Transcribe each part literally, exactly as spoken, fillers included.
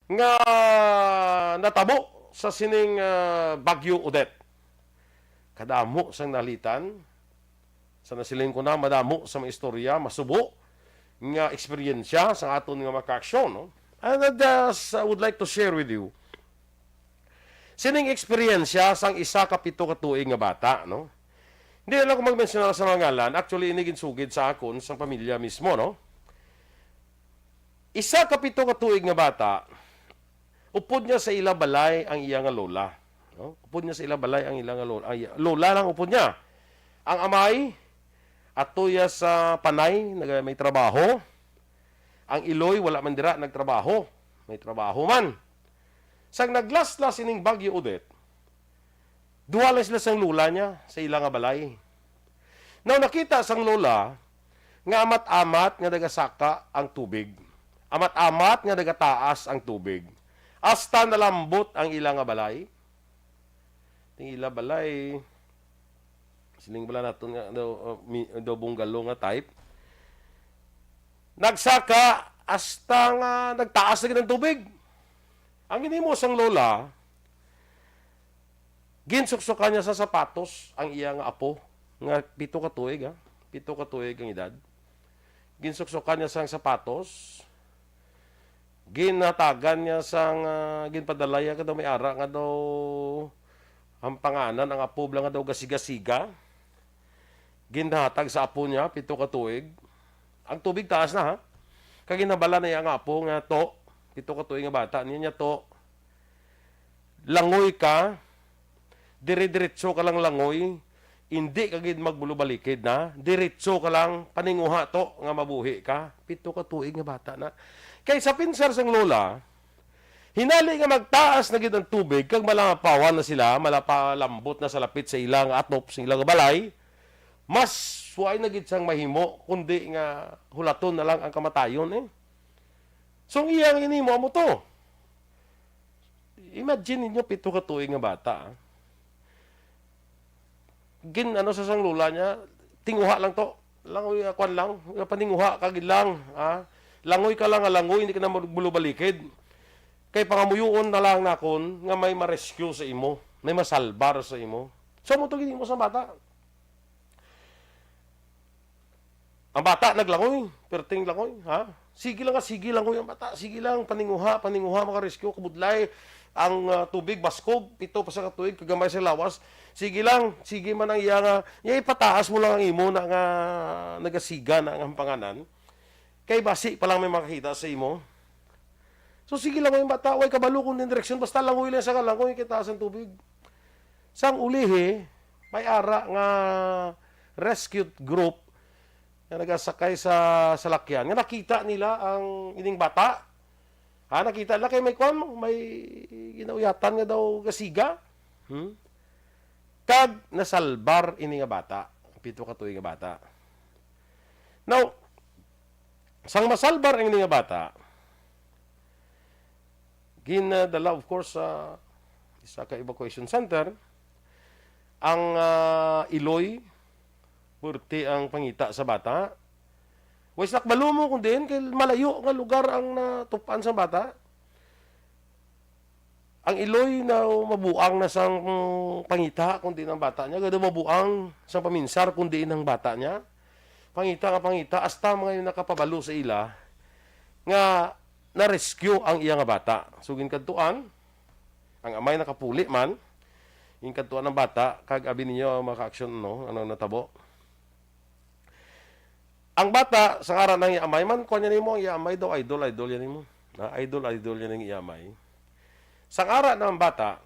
nga natabo sa sining, ah, Bagyo Odette. Kadamo sang nalitan, sa nasiling ko na, madamo sa mga istorya, masubo nga eksperyensya sa aton nga mga kaaksyon, no? And I just, uh, would like to share with you sining eksperyensya sang isa ka pito ka tuig nga bata, no? Hindi na lang ko magmensionar sa mga ngalan. Actually, ini ginsugid sa akon sang pamilya mismo, no? Isa ka pito ka tuig nga bata, upod niya sa ila balay ang iya nga lola. No? Upod niya sa ila balay ang ila nga lola. Ang iya, lola lang upod niya. Ang amay, ato ya sa Panay, naga-, may trabaho. Ang iloy, wala man dira nagtrabaho. May trabaho man. Sang naglaslas ining Bagyo Odette, duha lang sila sang lola niya sa ila nga balay. Now, nakita sang lola nga amat-amat nga nagasaka ang tubig. Amat-amat nga nagataas ang tubig. Hasta nalambot ang ila nga balay. Ting ila balay, siling bala naton nga daw, uh, mi-, daw bungalow nga type. Nagsaka hasta nga nagtaas na gid ang tubig. Ang ginhimo sang lola, ginsuksukan niya sa sapatos ang iya nga apo, nga pito ka tuig, ha? Pito ka tuig ang edad. Ginsuksukan niya sang sapatos, ginhatagan niya sang, ah, ginpadala niya ka daw may ara nga daw hampanganan ang apo bala nga daw gasiga-siga. Ginhatag sa apo niya, pito ka tuig. Ang tubig taas na, ha? Kag ginhambal na iya nga apo nga, "To, pito ka tuig nga bata, niya niya to, langoy ka, dire-diretso ka lang langoy, indi ka gid magbulubalikid na, diretso ka lang, paninguha to nga mabuhi ka." Pito ka tuig nga bata na. Kay sa pinsar sang lola, hinali nga magtaas na gid ang tubig kag malangapawan na sila, malapalambot na sa lapit sa ila nga atop, sa ila nga balay, mas waay na gid sang mahimo kundi nga hulaton na lang ang kamatayon, eh. So, ang iya nga ginhimo amo to. Imagine ninyo, pito ka tuig nga bata, ah. Gin-, ano sa sang lola niya, "Tinguha lang to. Langoy, ah, kwan lang, ah, paninguha ka gid lang, ah. Langoy ka lang nga langoy, hindi ka na magbulubalikid. Kay pangamuyoon na lang nakon nga may ma-rescue sa imo, may masalbar sa imo." So, amo to ginhimo sa bata. Ang bata naglangoy, perting langoy, ha? Sige lang nga, sige langoy ang bata. Sige lang, paninguha, paninguha, maka-rescue, kabudlay. Ang, ah, tubig, baskog, pito pa sa katuig, kagamay sa lawas. Sige lang, sige man ang iya nga, iya ipataas mo lang ang imo na nga nagasiga na ang hampanganan. Kay basi pa lang may makakita sa imo. So, sige langoy ang bata, way kabalo kung din direksyon, basta langoy lang sa kalangoy, kay taas ang tubig. Sang ulihi, may ara nga rescue group nga nagasakay sa salakyan, nga nakita nila ang ining bata. Ha, nakita nila kay may kwan, may ginauyatan nga daw gasiga. Hmm? Kag nasalbar ini nga bata, pito ka tuig nga bata. Now, sang masalbar ang ini nga bata, ginadala, of course, sa isa ka evacuation center. Ang, ah, iloy, purti ang pangita sa bata. Way sila kabalo mo kung diin, kay malayo nga lugar ang natupan sa bata. Ang iloy na mabuang na sang pangita, kundi ang bata niya. Gado mabuang sang paminsar, kundi ang bata niya. Pangita nga pangita, hasta mga yung nakapabalo sa ila nga na-rescue ang iya nga bata. So, ginkadtuan, ang amay nakapuli man, ginkadtuan ang bata, kag abi ninyo ang mga ka-aksyon, no? Ano natabo? Ang bata, sang ara nang iya amay man, kuwan niya nimo, ang iya amay daw, idol, idol yan nimo. Na, idol, idol yan ang iya amay. Sang ara na ang bata,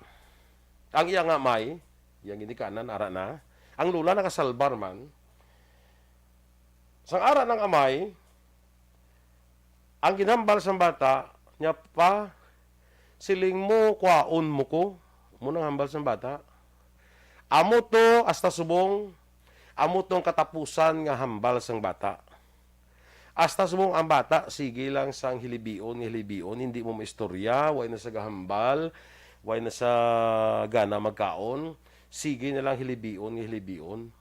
ang iya nga amay, yang ginikanan, ara na. Ang lula nakasalbar man. Sang ara nang amay, ang ginhambal sang bata, niya pa, "Siling mo, kwaon mo ko." Mo nang hambal sang bata. Amo to, hasta subong, amo tong katapusan nga hambal sang bata. Hasta subong ang bata, sige lang sang hilibion, hilibion, hindi mo maistorya, way na sa gahambal, way na sa gana magkaon, sige na lang hilibion, hilibion.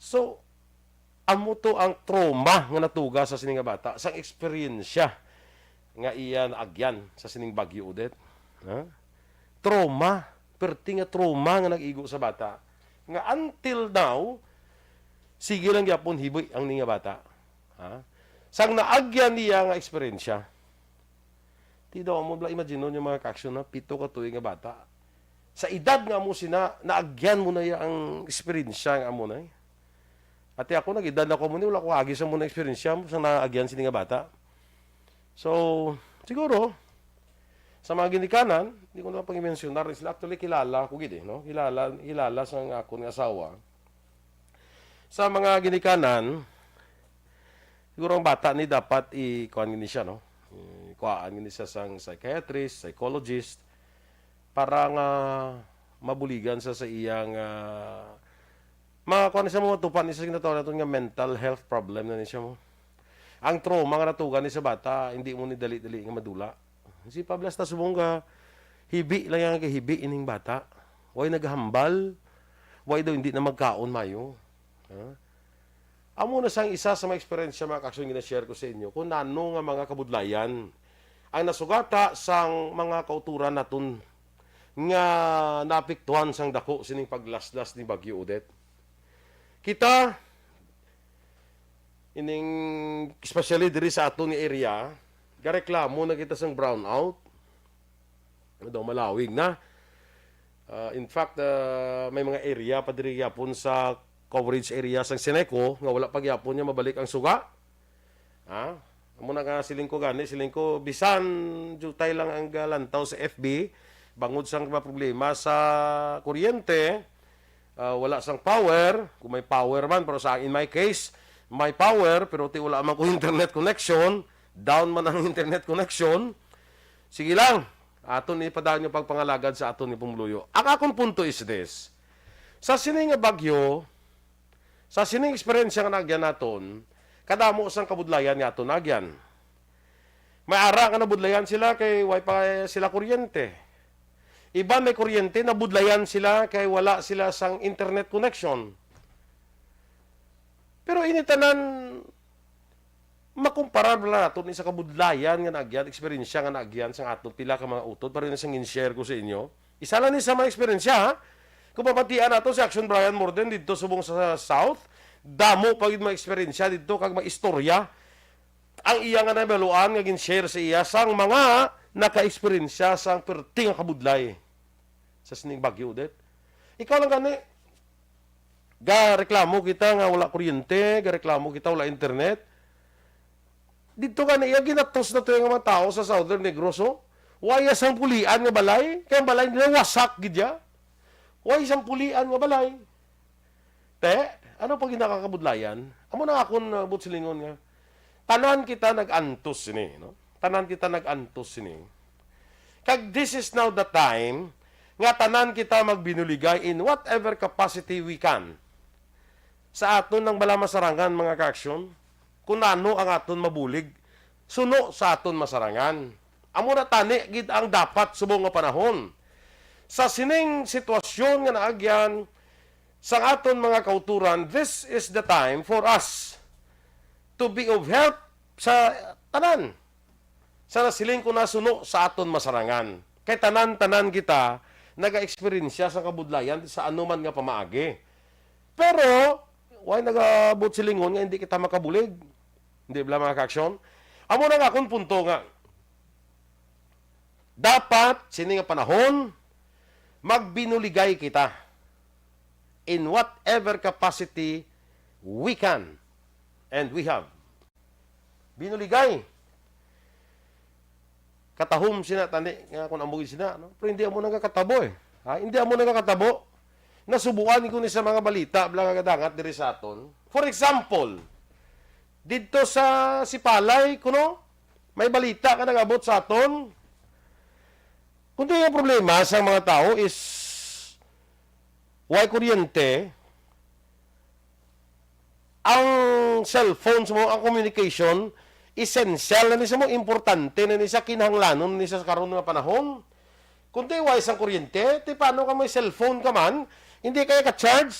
So, amo to ang trauma nga natuga sa sini nga bata, sang eksperyensya nga iya naagyan sa sining Bagyo Odette. Ha? Trauma. Perti nga trauma nga nag-igo sa bata. Nga until now, sige lang gyapon hibi ang ni nga bata. Ha? Sang naagyan niya nga eksperyensya. Ti daw mo bala imagine yung mga kaaksyon na pito ka tuig nga bata. Sa edad nga mo sina, naagyan mo na iya ang eksperyensya nga mo na eh. Ati ako, nag-edad ako mo ni, wala ko agi sa mo na eksperyensya mo sa naagyan sini nga bata. So, siguro, sa mga ginikanan, di ko na pag-mensionar sila. Actually, kilala ko gid eh, no? Kilala, kilala sa akon nga asawa. Sa mga ginikanan, siguro ang bata ni dapat i-, kuan gini siya, no? I-, kuhaan gini siya sang psychiatrist, psychologist, para nga mabuligan sa, sa iyang, ah, mga kuan siya, mga tupan ni sa ginatawag naton nga mental health problem na ni siya mo. Ang trauma nga natugan ni sa bata, hindi mo ni dali-dali nga madula. Si Pablo hasta subong ka, hibi lang yang kahibi ining bata. Way naghambal, way daw hindi na magkaon mayo. Ha? Amo na sang isa sa mga eksperyensya, mga kaaksyon, gina-share ko sa inyo kung nano nga mga kabudlayan ang nasugata sang mga kauturan naton nga naapektuhan sang dako sining paglaslas ni Bagyo Odette. Kita, ining, especially diri sa aton nga area, gareklamo na kita sang brownout. Daw malawig na. Ah, in fact, ah, may mga area pa diri gyapon sa coverage area sang Ceneco nga wala pa gyapon niya mabalik ang suga. Ha? Amo na nga siling ko gani, siling ko, bisan jutay lang ang galantaw sa F B, bangod sang mga problema sa kuryente, ah, wala sang power, kung may power man, pero sa, in my case, may power, pero ti wala man ko internet connection, down man ang internet connection, sige lang, aton ipadayon yung pagpangalagad sa aton ni pumuluyo. Ang akong punto is this, sa sini nga bagyo, sa sining eksperyensya nga naagyan naton, kadamo sang kabudlayan nga aton naagyan. May ara nga nabudlayan sila kay way pa sila kuryente. Iban may kuryente, nabudlayan sila kay wala sila sang internet connection. Pero ini tanan, makumparar bala naton ni sa kabudlayan nga naagyan, eksperyensya nga naagyan sang aton pila ka mga utod, pareho na sang gin-share ko sa inyo. Isa lang ni sa mga eksperyensya, ha? Kung mabatian nato si Action Brian Morden didto subong sa South, damo pa gid mga eksperyensya didto kag mga istorya ang iya nga nabaluan nga gin-share sa iya sang mga naka-eksperyensya sang perti nga kabudlay sa sining bagyo, Odette. Ikaw lang gani, gareklamo kita nga wala kuryente, gareklamo kita wala internet. Didto gani iya ginatos na to yung mga tao sa Southern Negros, oh. Wa iya sang pulian nga balay, kay ang balay nila wasak gid ya. Wa iya sang pulian nga balay. Te, ano pa ginakakabudlayan? Amo na akon, uh, buot silingon nga tanan kita nag-antos sini, no? Tanan kita nag-antos sini. Kag this is now the time nga tanan kita magbinuligay in whatever capacity we can. Sa aton nang bala masarangan, mga kaaksyon, kung ano ang aton mabulig, suno sa aton masarangan. Amo na tani gid ang dapat subong nga panahon. Sa sining sitwasyon nga naagyan sa aton mga kauturan, this is the time for us to be of help sa tanan. Sa nasiling ko na suno sa aton masarangan. Kay tanan-tanan kita nagaeksperyensya sa kabudlayan sa anuman nga pamaagi. Pero, way nagabot silingon nga hindi kita makabulig. Hindi bala, mga kaaksyon? Amo na nga akong punto nga, dapat, sini nga panahon, magbinuligay kita in whatever capacity we can and we have. Binuligay. Katahom sina tani nga kung amo gid sina, no? Pero hindi amo nagakatabo eh. Ha? Hindi amo nagakatabo. Nasubuan ko ni sa mga balita, bala nga gadangat diri sa aton. For example, didto sa Sipalay, kuno, may balita nga nag-abot sa aton. Kundi ang problema sa mga tao is way kuryente, ang cellphone sa mo, ang communication, essential na ni sa mo, importante na ni sa, kinahanglanon ni sa karon nga panahon. Kung di way sang kuryente, ti paano ka may cellphone ka man, hindi kaya ka charge?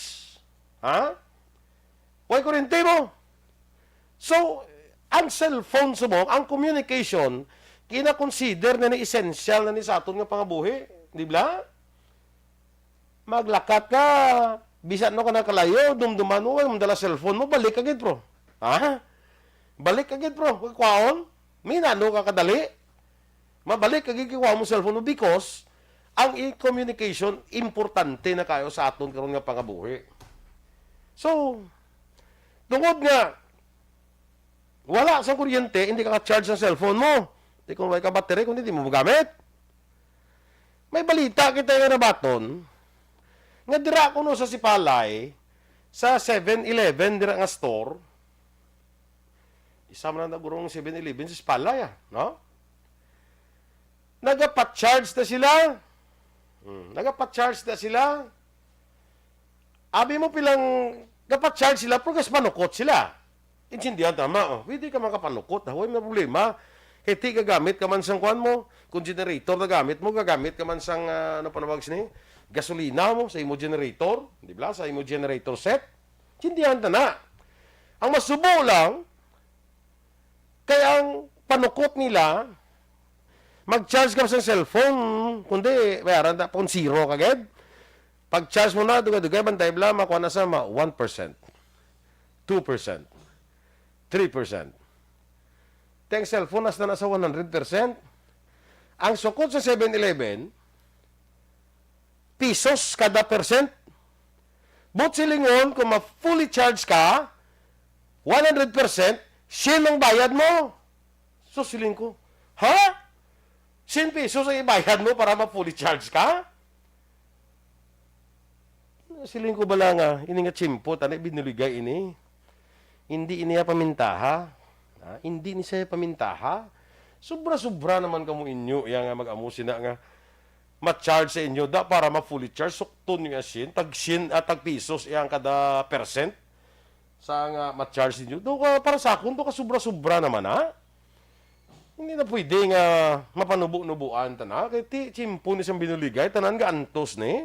Ha? Way kuryente mo. So, ang cellphone sa mo, ang communication, Kina-consider na ni essential na ni sa aton nga pangabuhi, di ba? Maglakat ka, bisan ano ka nagkalayo, dumduman mo, way mo dala cellphone mo, balik ka gid, bro. Ha? Balik ka gid, bro. Kay kwaon, minano ka kadali. Mabalik ka gid kay kwaon mo cellphone mo because ang i-, communication importante na kayo sa aton karon nga pangabuhi. So, tungod nga wala sa kuryente, hindi ka ka-charge ang cellphone mo. Di kung way ka battery, kung hindi mo magamit. May balita kita nga nabaton nga dira kuno sa Sipalay, sa Seven Eleven dira nga store. Isa man na gurong Seven Eleven sa Sipalay, ah, no? Nagapa-charge na sila. Hmm, nagapa-charge na sila. Abi mo pilang gapa-charge sila, pero gas panukot sila. Intindihan tama, oh. Pwede ka makapanukot, ha? Way na problema. Kay ti gagamit ka man sang kuan mo, kung generator na gamit mo, gagamit ka man sang, ah, ano pa nawag sini? Gasolina mo sa imo generator, di ba? Sa imo generator set. Intindihan ta na. Ang masubo lang, kay ang panukot nila, mag-charge ka sa cellphone, kundi bayaran ta, kung zero ka gid. Pag-charge mo na, dugay-dugay, bantay bala, makuha na sa ma-, one percent, two percent, three percent. Teng cellphone, hasta na sa one hundred percent. Ang sukod sa Seven Eleven, pisos kada percent. But silingon, kung ma-fully charge ka, one hundred percent, syen ang bayad mo. So, siling ko, ha? Syen pesos ang ibayad mo para ma-fully charge ka? Siling ko bala nga, ini nga tiyempo, tani binuligay ini. Hindi ini ya pamintaha. Ha? Hindi ni siya pamintaha. Sobra-sobra naman kamo inyo, ya nga mag-amo sina nga ma-charge sa inyo, da para ma-fully charge, sukton niyo ya syen, tag syen, ah, tag pisos, ya ang kada percent. Sa nga ma-charge ninyo, do ka, para sa akon, do ka sobra-sobra naman, ha? Hindi na pwede nga mapanubo-nubuan ta na. Kay ti, tiyempo ni sang binuligay, tanan ga antos ni.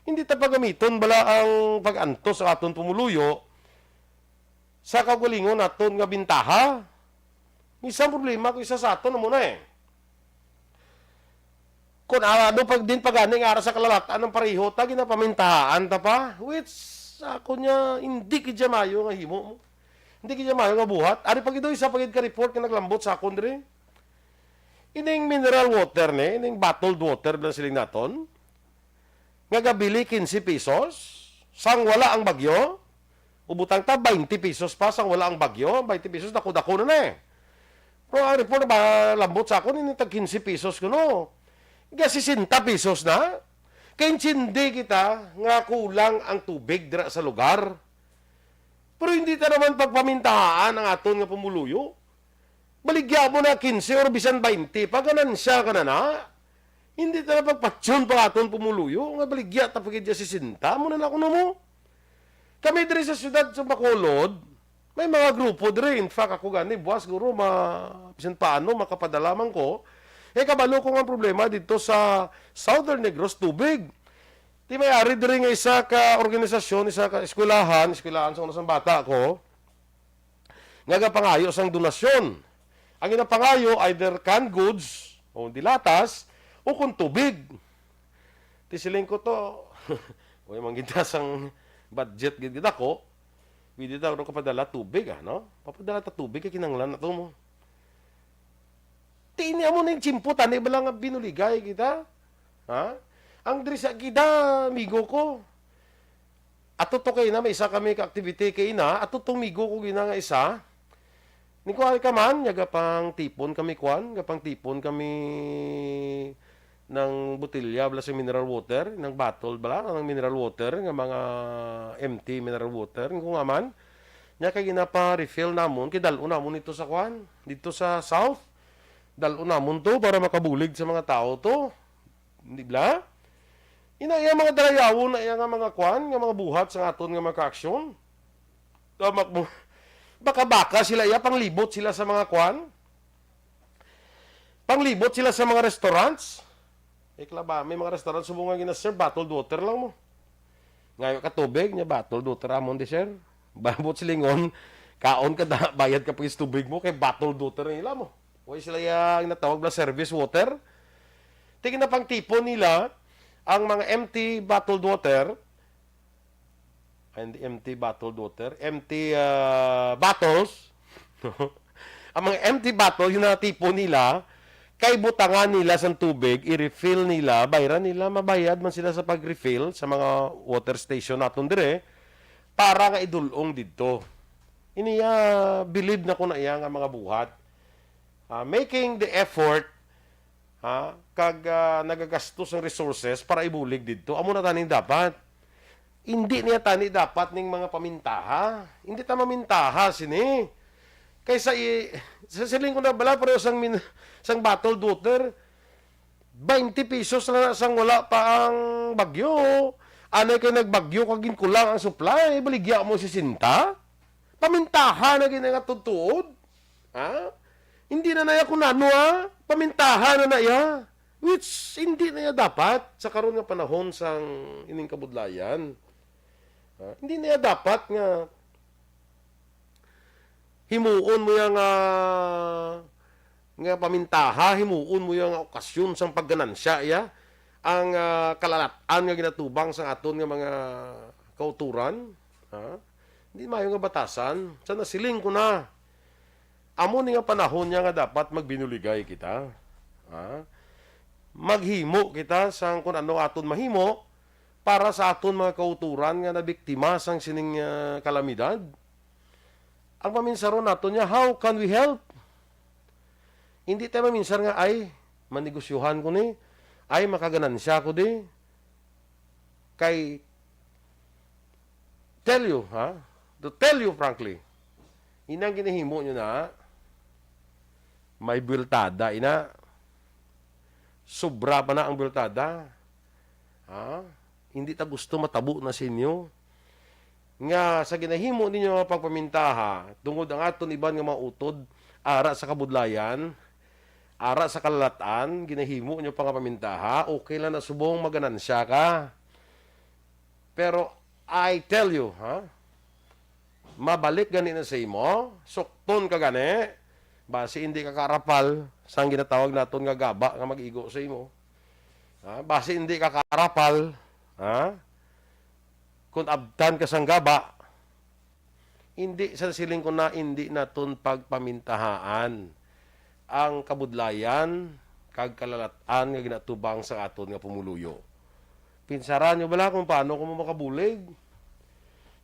Hindi ta pagamiton bala ang pag-antos sa aton pumuluyo sa kaugalingon naton nga bintaha. Isang problema ko isa sa aton amo na eh. Kung ano pag din pagani nga ara sa kalalatan ang pareho ta, ginapamintahaan ta pa. Which, sa ako niya, hindi kidya mayo nga himo mo. Hindi kidya mayo nga buhat. Ari pa gid isa pa gid ka report nga naglambot sa akon diri. Ining mineral water ni, ining bottled water na siling naton, nga gabili quince pesos, sang wala ang bagyo, ubutang ta, twenty pesos pa, sang wala ang bagyo, twenty pesos, dako-dako na na eh. Pero ang report ba, lambot sa akon, ini tag quince pesos kuno. Ga sesenta pesos na. Kay intindi kita nga kulang ang tubig dira sa lugar. Pero hindi ta naman pagpamintahaan ang aton nga pumuluyo. Baligya mo na quince or bisan twenty pa, ganansya ka na na. Hindi ta na pagpatyon pa aton pumuluyo, nga baligya ta pa gid ya sesenta, mo na na kuno mo. Kami diri sa siyudad sa Bacolod, may mga grupo diri. In fact, ako gani, buwas, guro, ma-, bisan paano, makapadala man ko. Eh, kabalo ko nga ang problema dito sa Southern Negros, tubig. Di may ari diri nga isa ka organisasyon, isa ka eskwelahan, eskwelahan sa una sang bata ko, nga gapangayo sang donasyon. Ang ginapangayo, either canned goods, o dilatas, o kung tubig. Ti siling ko to, way man gid ta sang budget gid, gid ako, pwede ta ro kapadala tubig, ah, no? Papadala ta tubig, kay kinahanglan na to mo. Ti ini amo na yung tiyempo, tani bala nga binuligay kita? Ha? Ang diri sa gida, amigo ko. Ato to kay na, may isa kami ka activity kay na, ato tong migo ko gina nga isa. Ni kuan ka man, nya gapang tipon kami kuan, gapang tipon kami ng botelya bala sa mineral water, ng bottle bala, ng mineral water, nga mga empty mineral water, ko nga man. Nya kay ginapa-refill namon, kay dal-o namon ito sa kuan, dito sa south. Dal-o namon to para makabulig sa mga tao to. Di ba? Ina iya mga darayawon na iya nga mga kuan, nga mga buhat sa aton nga mga kaaksyon. Tamak mo. Baka-baka sila iya, panglibot sila sa mga kuan. Panglibot sila sa mga restaurants. Ikla ba, may mga restaurants subong nga gina-serve, bottled water lang mo. Ngayo ka tubig, nya bottled water amon di, sir. Babot silingon, kaon ka da, bayad ka pag tubig mo, kay bottled water ang ila mo. Way sila yang natawag bala service water. Ti ginapangtipon nila ang mga empty bottled water, and empty bottled water, empty, ah, bottles. Ang mga empty bottle, yung natipon nila, kay butangan nila sang tubig, i-refill nila, bayran nila, mabayad man sila sa pag-refill sa mga water station naton dire, para nga idulong didto. Ini, ah, bilib na ko na iya nga mga buhat. Ah, making the effort, ha, kag, ah, nagagastos ng resources para ibulig didto. Amo na taning dapat. Hindi niya tani dapat ning mga pamintaha. Hindi ta mamintaha sini. Kaysa i-, sa siling ko na bala, pero sang min-, sang bottled water, twenty pesos lang na sang wala pa ang bagyo. Anay kay nagbagyo kag ginkulang ang supply, baligya mo sesenta? Pamintaha na gid nga tuod-tuod. Ha? Hindi na na iya kung ano, ha? Pamintaha na na iya. Which, hindi na iya dapat sa karon nga panahon sang ining kabudlayan. Ha? Hindi na iya dapat nga himuon mo iya nga, nga pamintaha, himuon mo iya nga okasyon sang pagganansya iya ang, ah, kalalat-an nga ginatubang sang aton nga mga kauturan. Ha? Hindi mayo nga batasan. Sa nasiling ko na, amo ni nga panahon niya nga dapat magbinuligay kita. Ha? Maghimo kita sang kun ano aton mahimo para sa aton mga kauturan nga nabiktima sang sining, ah, kalamidad. Ang paminsaron naton niya, how can we help? Hindi tayo maminsar nga, "Ay, manegosyohan ko ni. Ay, makaganansya ko di." Kay, tell you, ha? To tell you frankly, inang ginahimo nyo na, may buweltada, ina. Sobra pa na ang buweltada. Ha? Hindi ta gusto matabo na sa inyo. Nga sa ginahimo ninyo nga pagpamintaha, tungod ang aton iban nga mga utod, ara sa kabudlayan, ara sa kalalatan, ginahimo nyo pa nga pamintaha, okay lang na subong maganansya ka. Pero I tell you, ha? Mabalik gani na sa imo, sukton ka gani, basi hindi ka kaarapal sang ginatawag naton nga gaba nga mag-igo sa imo. Ha? Basi hindi ka kaarapal, ha? Kung abtan ka sang gaba, hindi, sa siling ko na, hindi naton pagpamintahaan ang kabudlayan kag kalalat-an nga ginatubang sa aton nga pumuluyo. Pinsaran nyo bala kung paano kamo makabulig?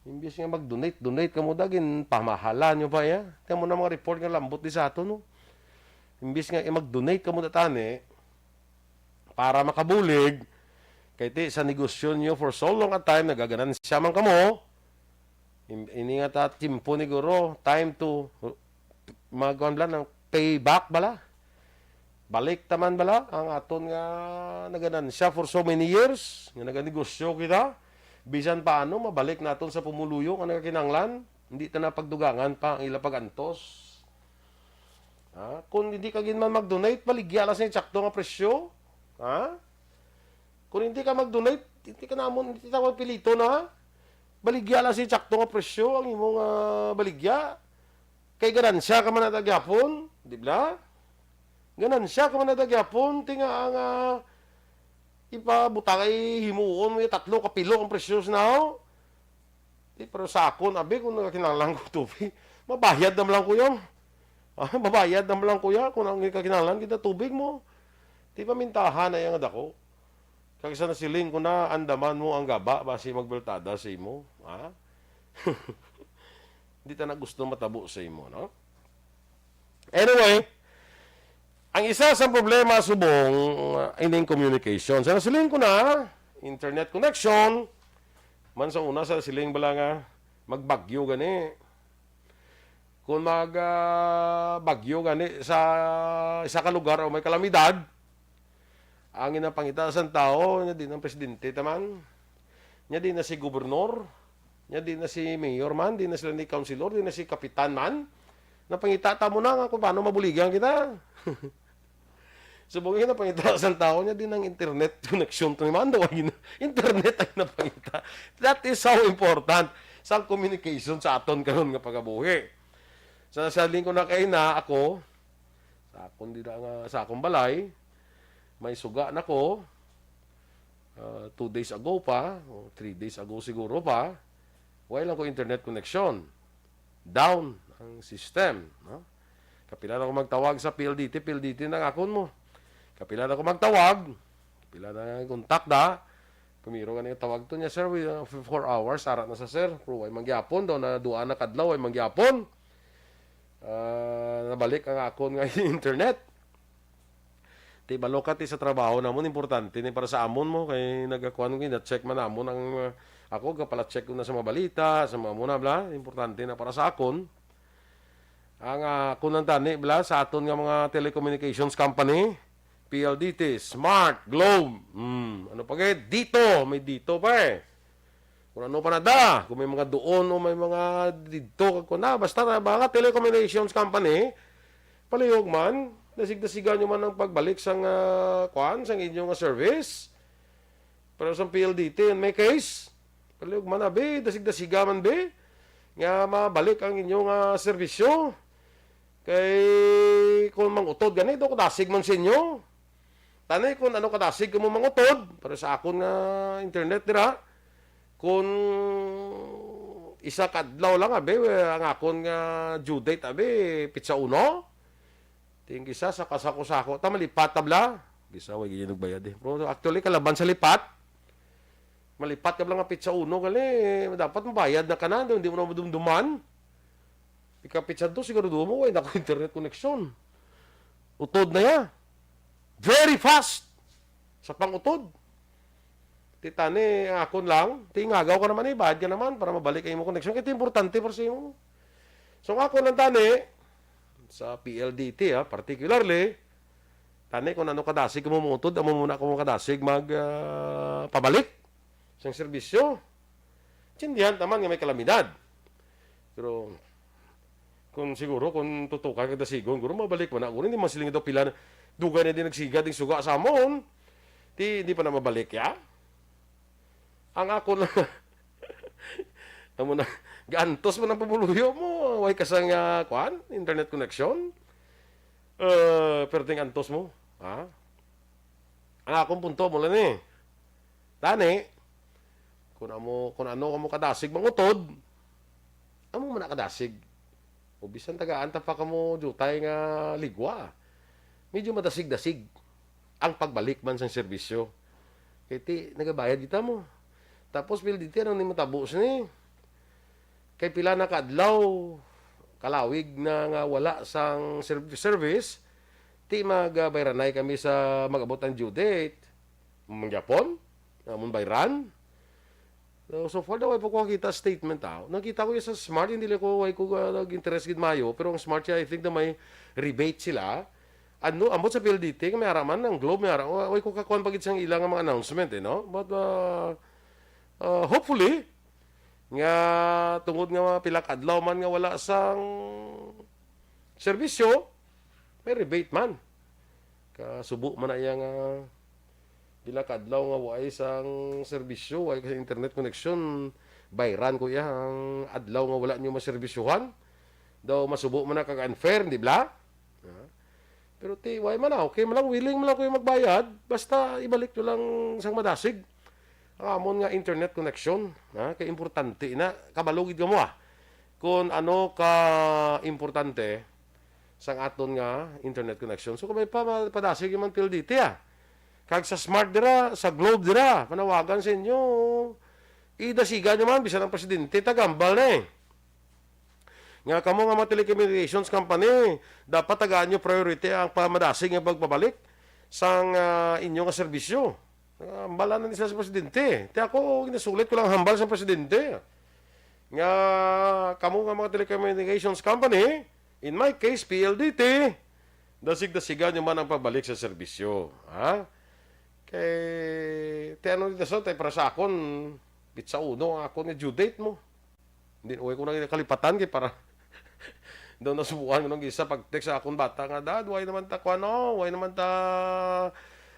Imbis nga mag-donate, donate kamo da, ginpamahalan nyo pa iya. Kamo na mga report nga lambot di sa aton, no? Imbis nga, eh, mag-donate kamo da tani para makabulig, kay ti sa negosyo nyo for so long a time, nagaganansya man kamo, im-, ini nga ta, timpo ni guro, time to, magkuhan bala, ng payback bala. Balik taman bala ang aton nga naganansya for so many years, nga naganegosyo kita. Bisan paano, mabalik naton sa pumuluyo nga nagakinanglan. Hindi ta na pagdugangan pa ang ila pag-antos. Ha? Kung hindi ka gid man mag-donate, baligya lang sa insakto nga presyo. Ha? Kung hindi ka mag-donate, hindi ka namon, hindi ta magpilito na. Baligya lang sa insakto nga presyo ang imong, ah, baligya. Kay ganansya ka man na gyapon, di ba? Ganansya ka man na gyapon, ti nga ang, ah, ipabutang ay himuon mo yung tatlo ka pilo ang presyo sa naho. Di, pero sa akon, abi, kung nagkinahanglan ko tubig, mabayad naman lang ko yun. Ah, mabayad naman lang ko yan kung ang kakinahanglan kita tubig mo. Di, pamintahan na yung dako. Kag sa nasiling ko na, andaman mo ang gaba, basi magbeltada sa imo. Ha? Di ta na gusto matabo sa imo, no? Anyway, ang isa sa problema subong, uh, ining communication. Sa nasiling ko na, internet connection, man sa una sa siling bala nga, magbagyo gani. Kung mag, ah, bagyo gani sa isa ka lugar o may kalamidad, ang ginapangita sa tawo, nya di na presidente taman, nya di na si gobernador, nya di na si mayor man, di na sila ni councilor, di na si kapitan man. Napangita ta mo na nga kung paano mabuligan kita. Subong nga napangita sa tawo, nya di nang internet connection to ni Mando. Internet ang napangita. That is how important sa communication sa aton karon nga pagabuhi. Sa, sa lingkod na kay na ako, Akon dira nga sa akong balay, may suga na ko, ah, two days ago pa, o three days ago siguro pa, wala lang ko internet connection. Down ang system, no? Kapila na ko magtawag sa P L D T, P L D T na ang akon mo. Kapila na ko magtawag, kapila na kontak da. Primero gani tawag to niya, "Sir, we, uh, f-, four hours, ara na sa sir." Pero way mangyapon daw, na duha na kadlaw, way mangyapon. Ah, nabalik ang akon nga internet. Ti balo ka ti sa trabaho namon, importante ni para sa amon mo, kay nagakuan ko, na-check man namon ang, uh, ako, kapala-check ko na sa mga balita, sa mga muna, bla, importante na para sa akon. Ang, ah, akon lang tani, bla, sa aton nga mga telecommunications company, P L D T, Smart, Globe, hmm, ano pa gid? Dito, may dito pa eh. Kung ano pa na da, kung may mga doon o may mga dito, kung na, basta na, mga telecommunications company, palihog man, dasig-dasigan nyo man ang pagbalik sang, ah, kuan, sang inyong, ah, service. Pero sa P L D T, in my case, palihog man, abi, dasig-dasiga man, bi, nga mabalik ang inyong, ah, serbisyo. Kay kung mangutod gani, daw kadasig man sa inyo. Tani kung ano kadasig kamo mangutod, pero sa akon nga internet dira, kung isa ka adlaw lang, abi, ang akon nga due date, abi, pitsa uno. Ting isa sa kasako-sako, ta malipat ta bla. Bisa, way gid nagbayad eh. Pero actually, kalaban sa lipat, malipat ka bla nga pitsa uno, gali, dapat mabayad na ka na, hindi mo na madumduman. Ika pitsa to, siguro mo, way na ko internet connection. Utod na ya. Very fast. Sa pangutod. Ti tani, ang akon lang, ti ingagaw ka naman eh, bayad ka naman para mabalik ang imong connection. Kaya importante para sa imo. So, ang akon lang tani, sa P L D T, ha, particularly, tani kung ano kadasig kamo mangutod, amo muna kamo kadasig mag, ah, pabalik sang serbisyo. Intindihan ta man nga may kalamidad. Pero kung siguro, kung tutukan kag dasigon, guro mabalik man na. Guro, hindi man sila daw pila na, dugay na din nagsigad, yung suga sa amon. Ti, hindi pa na mabalik, ya? Ang ako na, amo na, gaantos man ang pumuluyo mo. Way ka sang, ah, kuan, internet connection. Eh, perting antos mo, ha? Ang akong punto mo lang eh. Tani, kung amo, kung ano kamo kadasig mangutod, amo man na kadasig. O bisan tagaan ta pa kamo jutay nga ligwa. Medyo madasig-dasig ang pagbalik man sang serbisyo. Kay ti, nagabayad kita mo. Tapos, P L D T, ano ni matabo sini? Kay pila na ka adlaw, kalawig na nga wala sang serv-, service, ti magabayranay kami sa mag-abot ang due date. Mangyapon, amon bayran. So, so far daw, ay pa ko nakita statement, ah. Nakita ko yung sa Smart, hindi lang ko, way ko, ah, nag-interest gid mayo, pero ang Smart siya, I think na may rebate sila. Ano, ambot sa P L D T, may ara man, ang Globe, may ara, way ko kakuan pa gid sang ila nga mga announcement, eh, no? But, ah, ah, hopefully, nga tungod nga mga pila ka adlaw man nga wala sang serbisyo, may rebate man. Kasubo man na iya nga pila ka adlaw nga way sang serbisyo, way ka sa internet connection, bayran ko iya ang adlaw nga wala niyo maserbisyohan. Daw masubo man na kag unfair, di bla? Ha? Pero ti, way man na, okay man lang, willing man lang ko yung magbayad, basta ibalik nyo lang sang madasig ang amon nga internet connection, ha? Kay importante na, kabalo gid kamo, ah, kung ano ka importante sang aton nga internet connection. So, kung may pa, padasig man P L D T, ah. Kag sa Smart dira, sa Globe dira, panawagan sa inyo, idasigan nyo man, bisan ang presidente, tagambal na eh. Nga kamo nga mga telecommunications company, dapat tagaan nyo priority ang pamadasig nga pagpabalik sang, ah, inyo nga serbisyo. Ah, hambal na ni sa presidente. Ti ako, ginasulit ko lang hambal sa presidente. Nga kamo nga mga telecommunications company, in my case, P L D T, dasig-dasigan nyo man ang pagbalik sa serbisyo. Ha? Kay, ti ano dito sa, tay para sa akon, pitsa uno ang akon nga due date mo. Hindi, way ko na kalipatan kay para daw nasubuan ko nung isa pag-text sa akong bata nga, "Dad, way naman ta, kuan, no? Way naman ta,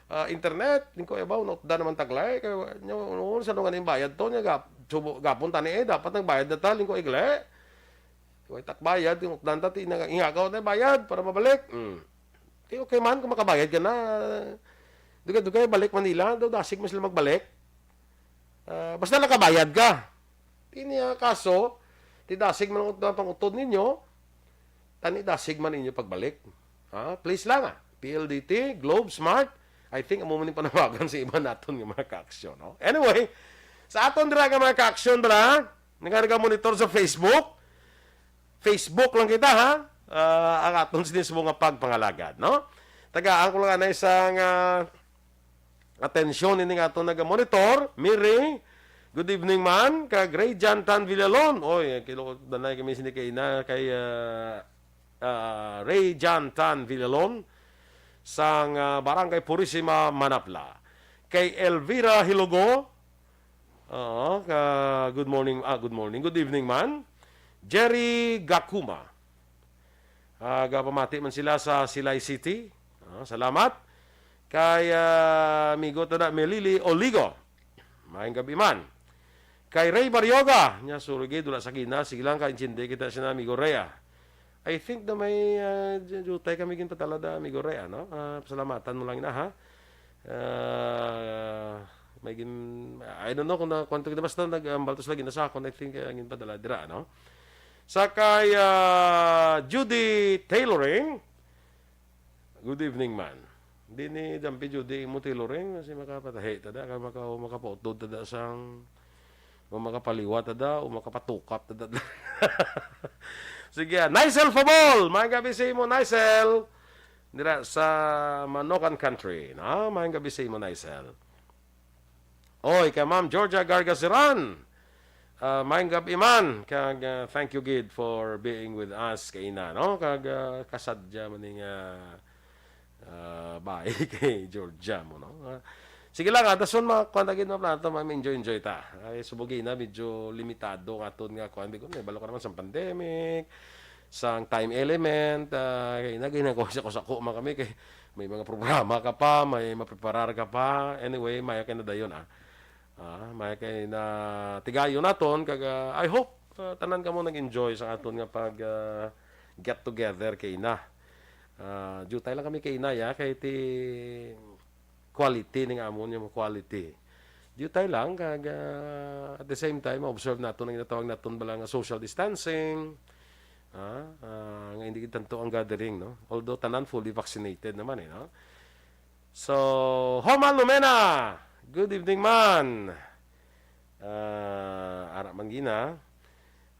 ah, internet." Din ko, "Ebaw, nautda naman ta gali. Kay, nyo, nyo, sa nung aning bayad to, niya gap-, subo, gapon tani eh, dapat nagbayad na ta." Din ko, "Igle. Way tak bayad, yung utdan ta, ti, nag-, ingagaw na bayad para mabalik." Mm. Eh, okay man kung makabayad ka na. Dugay-dugay, balik Manila, daw dasig man sila magbalik. Ah, basta nakabayad ka. Ti niya kaso, ti dasig man ang pangutod ninyo, tani dasig man ninyo pagbalik. Ha? Please lang, ah. P L D T, Globe, Smart, I think amo man yung panawagan sa iba naton nga mga ka-aksyon, no? Anyway, sa aton dira nga mga ka-aksyon, bala, nga naga-monitor sa Facebook, Facebook lang kita, ha? Ah, ang aton sinismo nga pagpangalagad, no? Tagaan ko lang anay sa nga atensyon ini nga aton naga-monitor, Miri. Good evening man, kag Ray Jan Tan Villalon. Oy, kilo danay kami sini kay na kay ah, ah, Ray Jan Tan Villalon sang ah, Barangay Purisima, Manapla. Kay Elvira Hilogo, oo, ka, good morning, ah, good morning, good evening man. Jerry Gakuma. Ah, gapamati man sila sa Silay City. Ah, salamat. Kay ah, amigo to na Melili Oligo. Maayong gabi man. Kay Ray Barrioga, nya surugid, wala sa Ginas. Sige lang, ka-intindi kita sa amigo Ray, ah. I think na may ah, j- jutay kami ginpadala da, amigo Ray, ano? Ah, pasalamatan mo lang na, ha? Ah, may gin... I don't know kung na, kwanto kita, basta nag-ambal to sila ginasakon, I think, ah, ginpadala dira, no? Sa kay ah, Judy Tailoring, good evening man. Di ni Dampi Judy mo tailoring, kasi makapatahi tada, ka maka, makapautod tada sang, o makapaliwa tada, o makapatukap tada. Sige, ah, Nicel Fabol, maayong gabi sa imo, Nicel. Dira sa Manokan Country, no? Maayong gabi sa imo, Nicel. Oy, kay Ma'am Georgia Gargaseran. Ah, maayong gabi man. Kag ah, thank you gid for being with us kay ina, no? Kag ah, kasadya man ni nga ah, bahay kay Georgia mo, no? Ah, sige lang, ah, dason ma kuan ta gid, ma-plan ta, ma-enjoy-enjoy ta. Ay, subugi na, medyo limitado ang aton nga kuan, di ko, may balo ka naman sa pandemic, sang time element, ah, kay naging nagkuha sa kusako man kami kay may mga programa ka pa, may mapreparar ka pa. Anyway, maya kay nadayon, ah. Ah, maya kay na tigayon naton kag ah, I hope ah, tanan kamo nag-enjoy sa aton nga pag ah, get together kay na. Ah, jutay lang kami kay inay, ah, kay ti quality ning amon yung quality. Jutay lang kag ah, at the same time observe naton ang ginatawag naton bala nga social distancing. Ah, ah, nga hindi tanto ang gathering, no? Although tanan fully vaccinated naman eh, no? So, Homal Lumena, good evening man. Ah, ara man gina.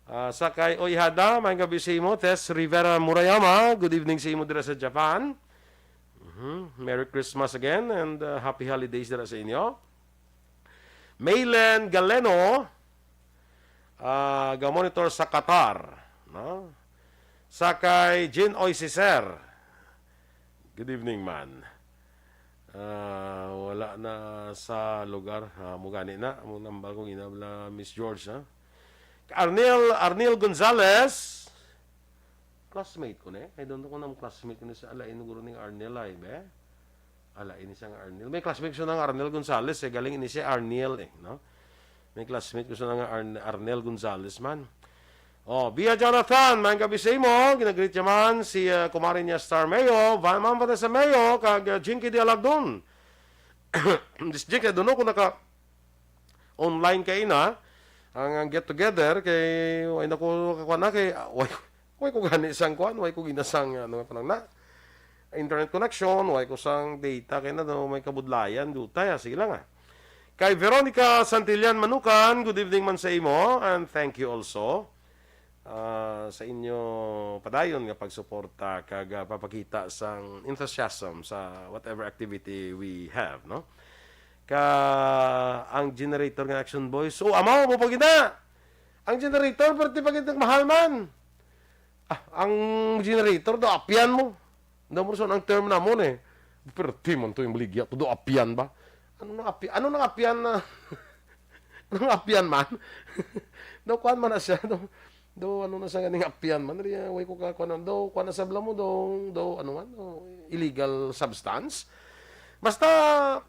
Ah, sa kay Oy Hada, maayong gabi sa imo. Tess Rivera Murayama, good evening sa imo dira sa Japan. Mhm. Merry Christmas again and uh, happy holidays dira sa inyo. Maylen Galeno, ah, ga-monitor sa Qatar, no? Sa kay Jean Oy Siser, good evening man. Ah, wala na sa lugar. Ah, mo gani na. Amo nambal ko ginabla, Miss George, ha? Arnel, Arnel Gonzalez. Classmate ko ni. I don't know kung nang classmate ko ni sa alain guro ning Arnel ay, be. Alain ni sang Arnel. May classmate ko sa nang Arnel Gonzalez, eh. Galing ini si Arnel, eh, no? May classmate ko sa nang Arn-, Arnel Gonzalez man. Oh, Bia Jonathan, maayong gabi sa imo. Ginagreet niya man si ah, kumare niya Star Mayo, Van Ma'am Vanessa Mayo, kag ah, Jinky Dialagdon. Dis Jinky, doon ko naka online kay na ang, ang get together kay way na ko kakuha na kay ah, way, way ko gani sang kuan, way ko ginasang ano pa na internet connection, way ko sang data kay na daw may kabudlayan dutay, ah, sige lang ah. Kay Veronica Santillan Manukan, good evening man sa imo and thank you also ah, sa inyo padayon nga pagsuporta kag ah, papakita sang enthusiasm sa whatever activity we have, no? Ka ang generator nga Action Boys, oh, amaw mo pa gina. Ang generator perti pa gid mahal man. Ah, ang generator do apyan mo. Daw mo son ang term namon eh. Perti man to yung baligya to do apyan ba? Ano nang api ano nang apyan na? Ano nang apyan man? Daw kuan man na siya. Daw, daw ano na siya ganing apyan man. Riya, way ko ka kuan daw kuan na sa blamo daw, daw ano man, daw illegal substance. Basta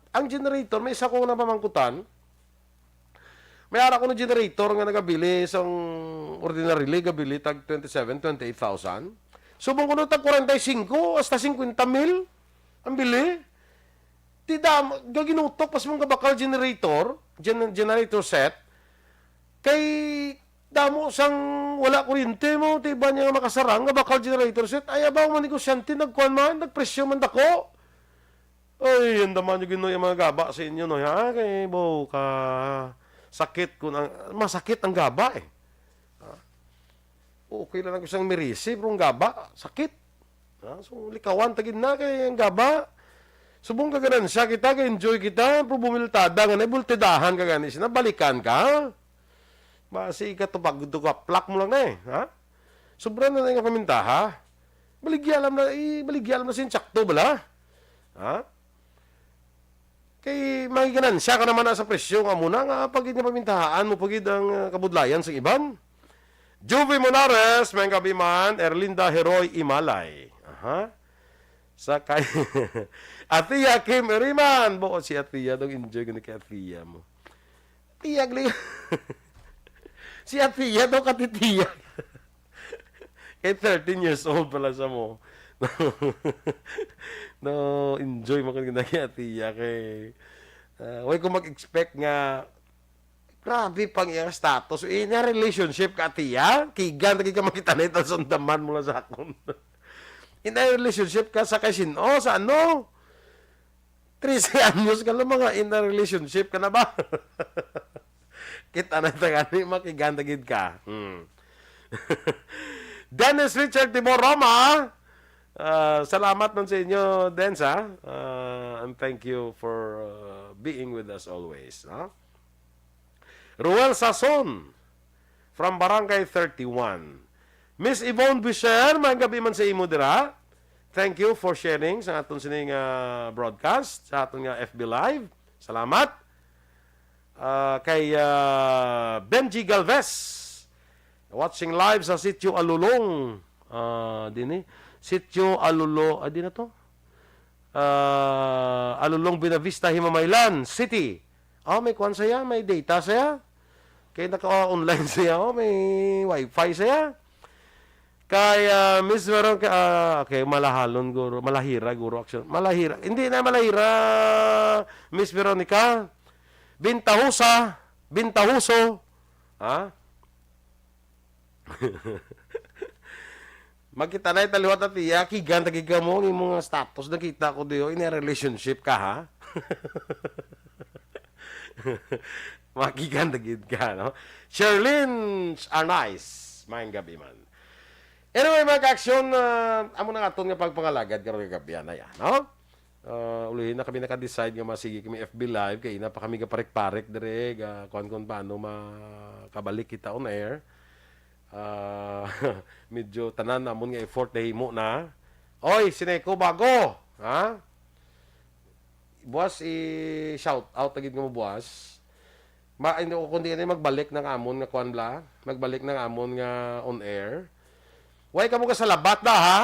ang generator, may isa ko na pamangkutan. May ara ko na generator nga nagabili sang ordinarily gabili tag twenty-seven, twenty-eight thousand. Subong kuno tag kwarenta y singko hasta singkwenta mil ang bili. Ti damo, gaginutok pa sa mga bakal generator, gen-, generator set. Kay damo sang wala kuryente mo, ti ba niya nga makasarang nga bakal generator set. Ay, abaw, mga negosyante, nagkuan man, nagpresyo man dako. Ay, andam man, Ginoo, ang mga gaba sa inyo, no, ha? Kay, bo, ka, sakit kun ang, masakit ang gaba, eh. Ha? Okay lang ako sang mirisi, pero ang gaba, sakit. Ha? So, likawan ta gid na kay ang gaba. Subong ka ganansya kita, kay enjoy kita, pero bumiltada nga na, bultidahan ka gani, sina, balikan ka. Basi ka tupag, tugaplak mo lang na, eh, ha? Sobra na na nga pamintaha. Baligya lang na, eh, baligya lang na sinsakto, bala? Ha? Kay may ganansya ka naman na sa presyo nga muna nga pagid nga pamintahaan mo pagid ang, ah, kabudlayan sa iban. Juvie Monares, may gabi man, Erlinda Heroy Imalay. Aha. Sa kay Atia Kim Eriman. Buot si Atia, dong enjoy ko ni kay Atia mo. Atia, gali. Si Atia, daw katitiya. Kay thirteen years old pala siya mo. No, enjoy mo kung ginagati iya kay, ah, way ko mag-expect nga grabe pang iyang status. In a relationship ka, tiya? Kigan, lagi ka makita na ito, sundaman mo lang sa akon. In a relationship ka sa kay sin-o, sa ano? Trese anyos ka lang, mga in a relationship ka na ba? Kita na ta gani, makiganda gid ka. Hmm. Dennis Richard Timor Roma, ah, salamat man sa inyo, Dens, ha? Ah, and thank you for, uh, being with us always, ha? Ruel Sason, from Barangay thirty-one. Miss Yvonne Buisher, may gabi man sa imo dira. Thank you for sharing sa aton sining, ah, broadcast, sa aton nga F B Live. Salamat. Ah, kay, ah, Benji Galvez, watching live sa Sitio Alulong. Ah, dini. Sitio Alulo, ah, di na to? Ah, Alulong, Buenavista, Himamaylan City. Oh, may kuwan saya, may data saya. Kay naka-online saya, oh, may wifi saya. Kay, ah, Miss Veronica, ah, okay, Malahalon, guro. Malahira, guro, action. Malahira. Hindi na Malahira, Miss Veronica. Bintahosa, Bintahoso. Ha? Magkita na italiwat at iya, kigan, tagi ka mo, ang imong status, nakita ko diyo, in a relationship ka, ha? Makigan na gid ka, no? Sherlyn Arnaiz, maayong gabi man. Anyway, mga ka-aksyon, ah, amo na nga aton nga pagpangalagad karon nga gabi, anay, ah, no? Ah, uluhin na kami naka-decide nga masigi kami F B Live, kay ina pa kami gaparik-parik dire, ga, kuwan kung paano makabalik kita on air. Ah, medyo tanan namon nga effort nahimo na. Oy, Sineco Bago, ha? Buwas, i-shout out na gid nga mo buwas. Ma, hindi ko kundi ini magbalik ng amon nga kuan bla, magbalik ng amon nga on air. Way ka mo kasalabat na, ha?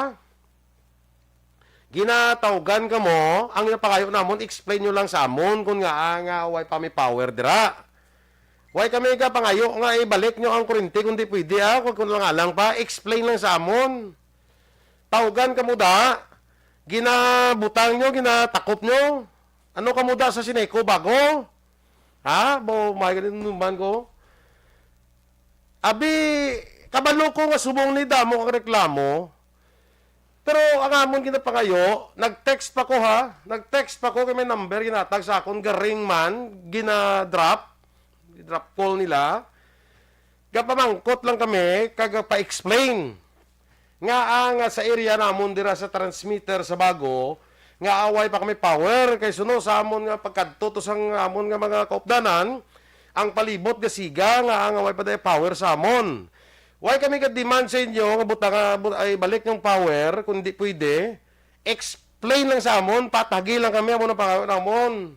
Ginatawgan ka mo, ang ginapangayo namon, explain nyo lang sa amon kung nga, ah, nga way pa may power dira. Way kami ka pangayo nga ibalik nyo ang kurinti kung di pwede, ah, kung, kung lang alang pa, explain lang sa amon. Tawgan ka mo da, ginabutang nyo, ginatakop nyo. Ano ka mo da sa Sineco Bago? Ha? Bo, may ganun naman ko. Abi, kabalo ko nga subong ni damo ang reklamo. Pero ang amon ginapangayo, nag-text pa ko ha, nag-text pa ko kay may number ginatag sa akon, garing man, gina-drop, drop call nila. Gapamangkot lang kami, kag pa-explain. Nga ang, ah, sa area namon dira sa transmitter sa Bago, nga way pa kami power, kay suno sa amon nga pagkadto to sang amon nga mga kaupdanan, ang palibot gasiga nga ang way pa day power sa amon. Way kami ga-demand sa inyo nga butang, ah, bu-, ay balik yung power, kung di pwede, explain lang sa amon, patagi lang kami, amo na pangayo namon.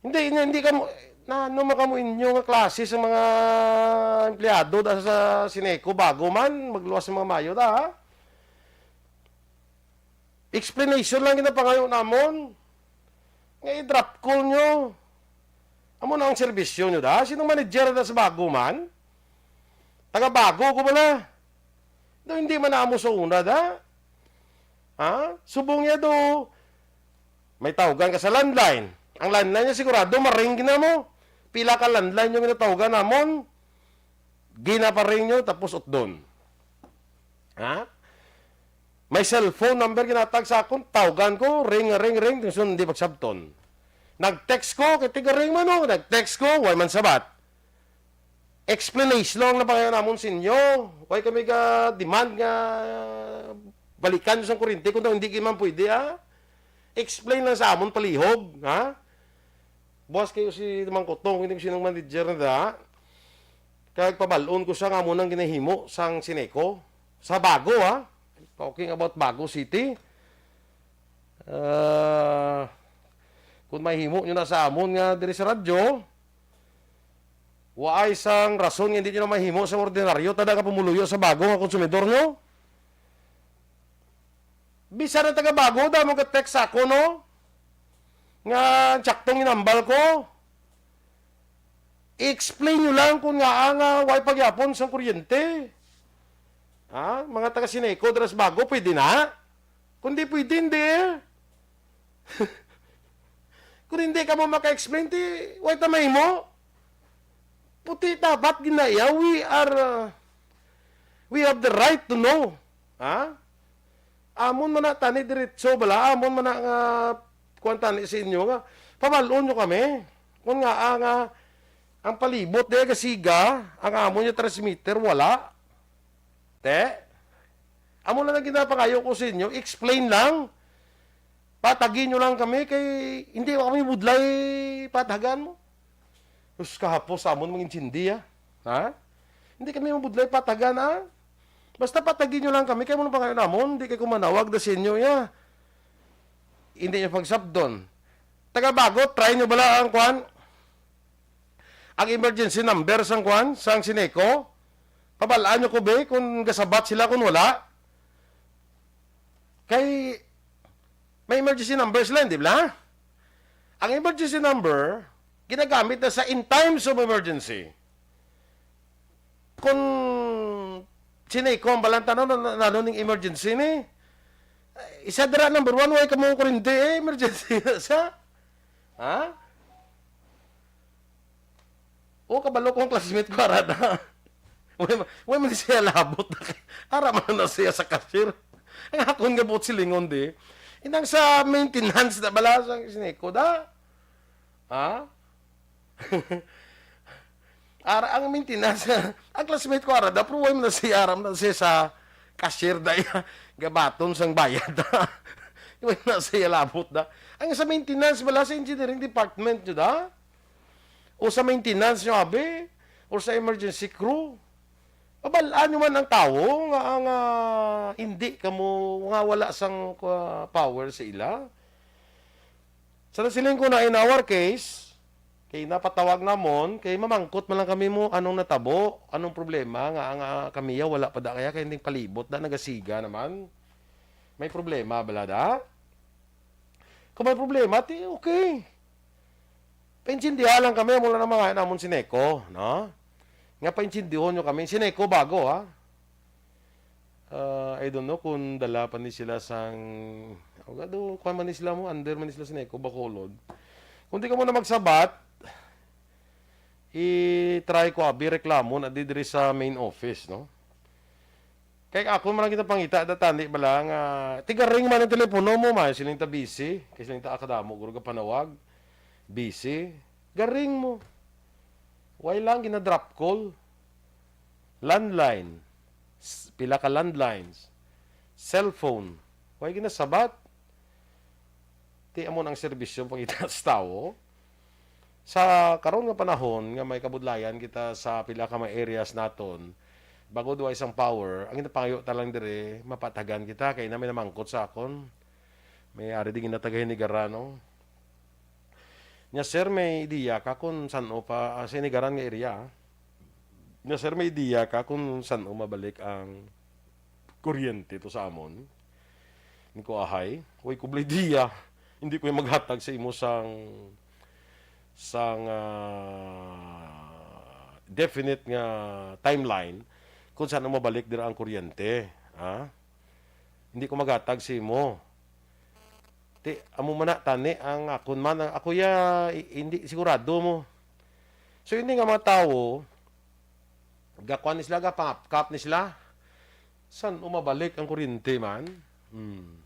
Hindi, hindi, hindi kamo, na, ano man kamo inyo nga klase sa mga empleyado da sa Sineco Bago man, magluwas sa mga mayo da, ha? Explanation lang ginapangayo namon. Nga i-drop call nyo. Amo na ang serbisyo nyo da. Sinong manager da sa Bago man? Taga Bago ko bala. Do, hindi man amo sa una, da? Ha? Subong niya do, may tawgan ka sa landline. Ang landline niya sigurado maring na mo. Pila ka landline yung ginatawgan namon? Ginaparing nyo, tapos utdon. Ha? May cellphone number ginatag sa akon, tawgan ko, ring, ring, ring, gusto hindi pagsabton. Nag-text ko, kay tiga ring man, oh. Nag-text ko, way man sabat. Explanation lang na pangayo namon sa inyo. Way kami ga demand nga balikan nyo sang kuryente kung daw hindi gyud man pwede, ha? Explain lang sa amon, palihog, ha? Buwas kayo si Mang Kutong, hindi ko sinong manager na da. Kag pabalon ko siya nga amo nang ginahimo sang Sineco. Sa Bago, ha? Talking about Bago City. Ah, kung mahimo nyo na sa amon nga diri sa radyo, waay sang rason nga hindi nyo na mahimo sa ordinaryo, tada ka pumuluyo sa Bago nga konsumidor nyo. Bisan ang taga Bago, damo ka text sa ako, no? Nga saktong inambal ko. I-explain nyo lang kung nga nga way pagyapon sang kuryente. Ha? Mga taga Sineco, dras Bago, pwede na? Kung di pwede, hindi. Kung hindi ka mo maka-explain, ti, way ta mahimo. Puti dapat ginaya, we are, uh, we have the right to know. Ha? Amon man na tani diretso bala, amon man na nga kuwan tani sa inyo nga, pabalon nyo kami. Kung nga, ah, nga, ang palibot di gasiga, ang amon yung transmitter, wala. Te? Amo lang ang ginapangayo ko sa inyo, explain lang. Patagi nyo lang kami kay hindi kami budlay patagan mo. Us kahapos sa amon mangintindi, ah. Ha? Hindi kami mabudlay patagan, ah. Basta patagi nyo lang kami kay mo pangayo namon, hindi kay kumanawag da sa inyo, ya. Hindi nyo pagsabdon. Taga Bago, try nyo bala ang kwan? Ang emergency number sang kwan, sang Sineco? Pabalaan nyo ko, be, kung gasabat sila, kung wala. Kay may emergency number sila, di ba? Ang emergency number, ginagamit na sa in times of emergency. Kung Sineco ang balantanon, na, na, na, ning emergency ni, isa dira number one, way ka mo kurente, eh, emergency na siya. Ha? O, kabalo kong classmate ko, ara na. Way, way man siya labot. Ara man na siya sa cashier. Ang akon nga buot silingon, di. Inang sa maintenance na bala sa Sineco, da? Ha? Ara ang maintenance. Ang classmate ko, ara da, pero way man na siya, ara man na siya sa cashier, da. Gabaton sang bayad, da. Way man na siya labot, da. Ang sa maintenance, bala sa engineering department, yun, da? O sa maintenance nyo, abi, or sa emergency crew. Pabalaan nyo man ang tawo nga, nga hindi kamo, nga wala sang, uh, power sa ila. Sa nasiling ko na, in our case, kay napatawag namon, kay mamangkot man lang kami mo, anong natabo, anong problema, nga, nga kami ya, wala pa da kaya, kay hindi palibot da, nagasiga naman. May problema, bala da? Kung may problema, ti, okay. Paintindihan lang kami, mula na mga namon Sineco, no? Nga paintindihon nyo kami. Sineco Bago, ha? Ah, I don't know kung dala pa ni sila sang, o gado, kuwan man ni sila mo, under man ni sila Sineco, Bacolod. Kung di ka mo na magsabat, i-try ko, abi, reklamo na di diri sa main office, no? Kay ako man ang ginapangita, da tani bala nga, tigaring man ang telepono mo, man, siling ta busy, kay siling ta akadamo, guro ka panawag, busy, garing mo. Way lang gina-drop call, landline, s-, pila ka landlines, cellphone, way ginasabat. Ti amo ang serbisyo pangita sa tawo. Sa karon nga panahon nga may kabudlayan kita sa pila ka mga areas naton, bangod way sang power, ang ginapangayo ta lang diri, mapatagan kita, kay na may namangkot sa akon. May ari di ginatagay ni Garano. Nya, "Sir, may ideya ka kung san-o pa, ah, sa Inigaran nga area, ah?" Nya, "Sir, may ideya ka kung san-o mabalik ang kuryente to sa amon?" Ni ko, "Ahay, way ko bala ideya. Hindi ko maghatag sa imo sang, sang, ah, definite nga timeline kung saan mabalik dira ang kuryente, ha? Hindi ko maghatag sa imo. Ti, amo man na, tani, ang akon man, ang ako ya, i-, hindi sigurado mo. So, ini nga mga tawo, gakuan ni sila, gapangapkap ni sila. San umabalik ang kuryente man? Hmm.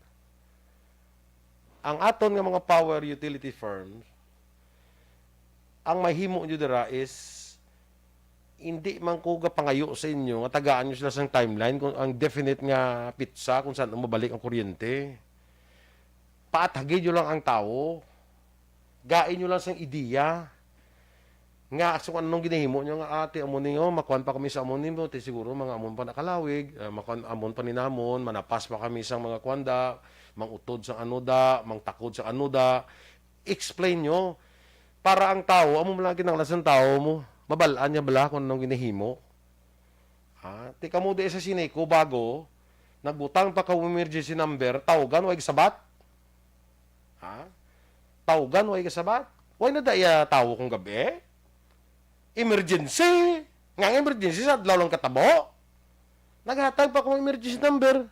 Ang aton nga mga power utility firms, ang mahimo nyo dira is, hindi man ko gapangayo sa inyo nga tagaan nyo sila sang timeline, kung ang definite nga pitsa kung saan mabalik ang kuryente. Paatagi nyo lang ang tawo. Gain nyo lang sang ideya. Nga, so, kung anong ginahimo nyo nga, "Ate, amo ni, oh, makuan pa kami sa amo ni mo, ti siguro mga amon pa nakalawig, ah, makuan, amon pa ni namon, manapas pa kami sang mga kuan da, mangutod sang ano da, mangtakod sang ano da." Explain nyo. Para ang tawo, amo man lang kinahanglan sang tawo mo, mabal-an niya bala kung anong ginahimo. Ha? Ti kamo di sa Sineco, bago, nagbutang pa ka emergency number, tawgan, way kasabat? Ha? Tawgan, way kasabat? Way na daya tawo kung gabi? Emergency! Nga nga emergency sa adlaw lang katabo? Naghatag pa kung emergency number.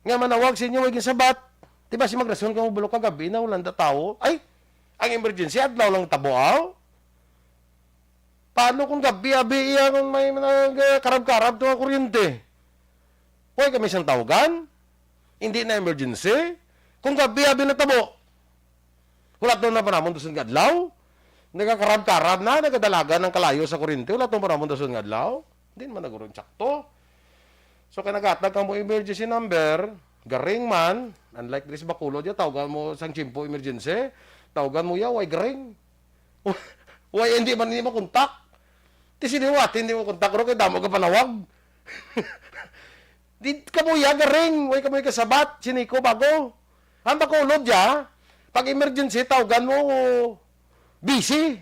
Nga manawag sa inyo, way kasabat. Di ba si magrason ka mo bulok kagabi na wala na tawo? Ay, ang emergency, adlaw lang tabo, aw? Paano kung gabi, abi, iya kung may nagkarab-karab to nga kuryente? Way kami sang tawgan? Hindi na emergency? Kung gabi, abi, natabo. Wala to na pa namon dason nga adlaw. Nagakarab-karab na, nagadalagan ang kalayo sa kuryente. Wala to pa namon dason nga adlaw. Hindi naman nagurong tsakto. So, kay naghatag ka mo emergency number, garing man, unlike diri sa Bacolod, ya, tawgan mo sang tiyempo emergency, tawgan mo ya, way garing. Way, hindi man, hindi makontak. Ti siniwat, hindi mo kontak, ro kay damo ka panawag. Di kamo ya garing, way kamo kasabat, Sineco, bago. Ang Bacolod ya, pag emergency, tawgan mo, busy.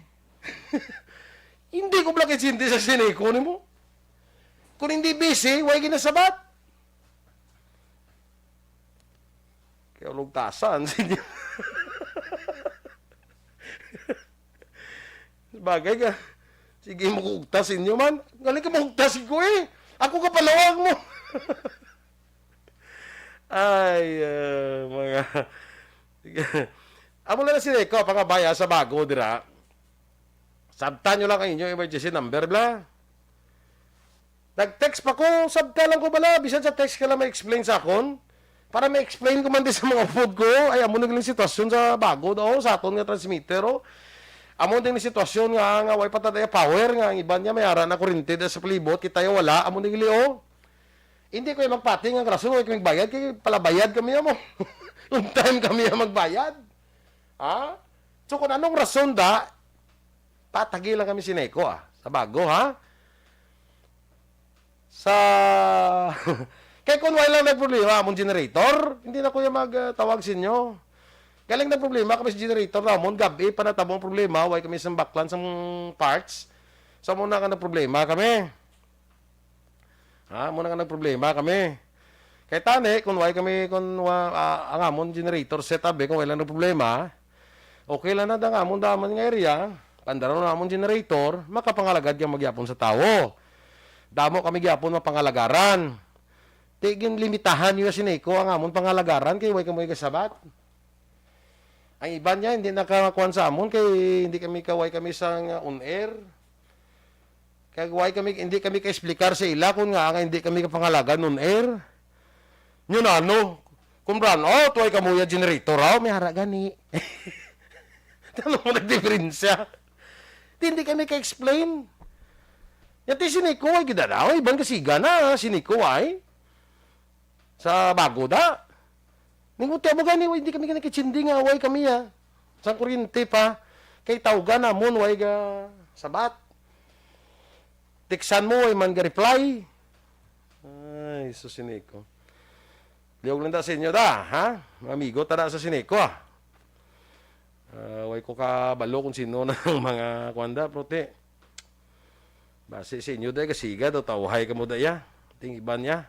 Hindi ko bala kay sindi sa Sineco nimo. Kung hindi busy, way ginasabat. Kaya ulog tasan sa inyo. Bagay ka. Sige, makugtas inyo man. Galing ka makugtas ko eh. Ako ka palawag mo. Ay, ah, mga, sige. Amo lang na Sineco, pangabaya sa bago dira. Sabtan nyo lang ang inyong emergency number, bla. Nag-text pa ko, sabta lang ko bala, bisan sa text ka lang ma-explain sa akon. Para ma-explain ko man din sa mga upod ko, ay amo na galing sitwasyon sa bago daw, sa aton nga transmitter, oh. Amo din ang sitwasyon nga, nga way pa ta daya power, nga ang iban niya may ara na kurente da sa palibot, kita ya wala, amo na gali, oh. Hindi ko yung magpati nga rason, way kami bayad, kay palabayad kami mo. Long time kami ang magbayad. Ha? So, kung anong rason da, patagi lang kami Sineco, ah. Sa bago, ha? Sa, kay kung wala lang nagproblema among generator, hindi na ko yung magtawag sa inyo. Galing na problema kami sa generator namon, gabi pa natabo ang problema, way kami sa baklan sa parts. So, muna ka na problema kami. Ha, muna ka nagproblema kami. Kay tani, kung way kami, kung wa, ah, ang amon generator set up, eh, kung way lang nagproblema, okay lang na, dang amon daman nga area, pandaro na amon generator, makapangalagad ka magyapon sa tawo. Damo kami gyapon mapangalagaran. Ti, ginlimitahan niyo si Nico ang amon pangalagaran, kay way kamo igasabat. Ang iban niya, hindi nakakuan sa amon, kay hindi kami kaway kami sang, ah, on air. Kag way kami, hindi kami ka-explicar sa ila kung nga nga hindi kami kapangalagan on air. Yun ano, kung brownout, way kamo ya generator, aw, may hara gani. Talo mo nagdiferensya. Di, hindi kami ka-explain. Yati si Nico, ay gidalaw, iban kasiga na, si Nico, ay. Sa bago da. Ning uti mo gani, way, hindi kami nakitsindi nga way kami, ah. Sang kuryente pa. Kay tawgan namon, way ga sabat. Tiksan mo, way man ga reply. Ay, sus, si Nico. Liog lang ta sa inyo da, ha? Mga amigo, ta da sa si Nico, ah. Ah, way ko kabalo kung sino na ang mga kwanda, pero ti, basi sa inyo, day, kasiga daw, tawhay kamo, day, ah. Ting iban niya.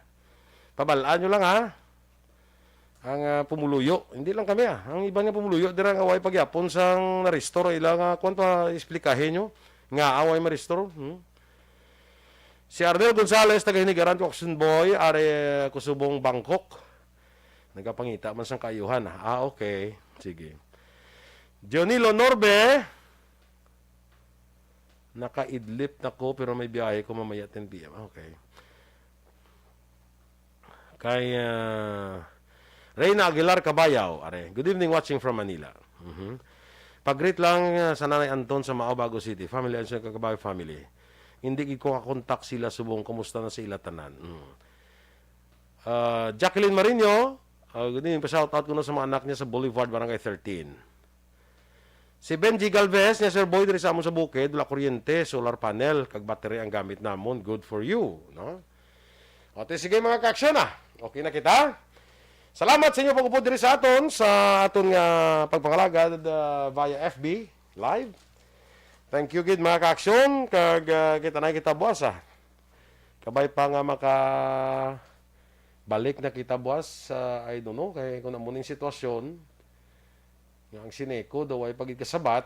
Pabalaan nyo lang, ha? Ang, ah, pumuluyo. Hindi lang kami, ah. Ang iban nga pumuluyo, dira nga way pagyapon sang na-restore, ila nga, kwan pa, explikahin nyo. Nga away ma-restore, hmm? Si Arnel Gonzalez, taga Hinigaran, Coxon Boy, ari ko subong Bangkok. Nagapangita man sang kaayuhan, ah. Ah, okay. Sige. Dionilo Norbe, nakaidlip na ko, pero may biyahe ko mamaya ten P M. Okay. Kay, ah, Reyna Aguilar Cabayaw, are. Good evening, watching from Manila. Mhm. Pag-greet lang, ah, sa Nanay Anton sa Mao, Bago City. Family, and sa Cabayaw family. Hindi gid ko kakontak sila subong. Kumusta na sa ila tanan? Mm. Ah, Jacqueline Marino, ah, good evening. Pa-shout out ko na sa mga anak niya sa Boulevard, Barangay thirteen. Si Benji Galvez niya, "Sir Boy, diri sa amon sa bukid, wala kuryente, solar panel, kag battery ang gamit namon. Good for you," no? O, te, sige, mga ka-aksyon, ah. Okay na kita. Salamat sa inyo pag-upod diri sa aton, sa aton nga pagpangalagad, ah, via F B Live. Thank you gid, mga ka-aksyon, kag, ah, kita na kita buwas, ah. Kabay pa nga maka balik na kita buwas, ah, I don't know, kay kung amo ning sitwasyon, nga ang Sineco daw ay pagigkasabat.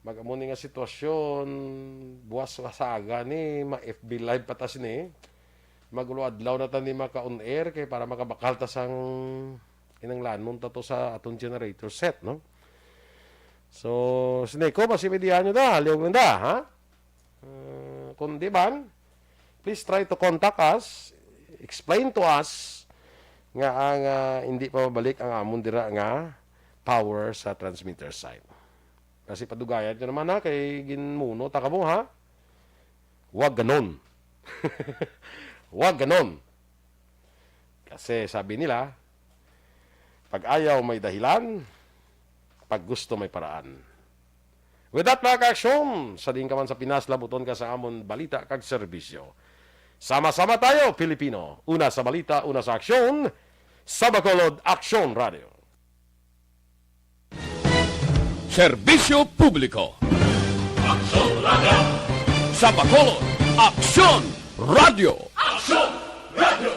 Mag-amo ni nga sitwasyon, buwas sa aga ni, ma-F B Live pa ta sini. Mag-ulo adlaw na ta ni maka-on air kay para makabakal ta sang kinanglanon ta to sa aton generator set, no? So, Sineco, basi may diyan nyo da, liog lang da, ha? Uh, kung di man, please try to contact us, explain to us nga ang, ah, hindi pa mabalik ang amon dira nga power sa transmitter site. Kasi padugayan nyo naman, ha, kay ginmuno ta kamo, ha? Wag ganon. Wag ganon. Kasi sabi nila, pag ayaw may dahilan, pag gusto may paraan. With that, mga ka-aksyon, sa diin ka man sa Pinas, labuton ka sa amon balita kag serbisyo. Sama-sama tayo, Pilipino. Una sa balita, una sa aksyon, sa Bacolod Aksyon Radio. Serbisyo publiko. Aksyon Radio. Sa Bacolod, Aksyon Radio. Aksyon Radio.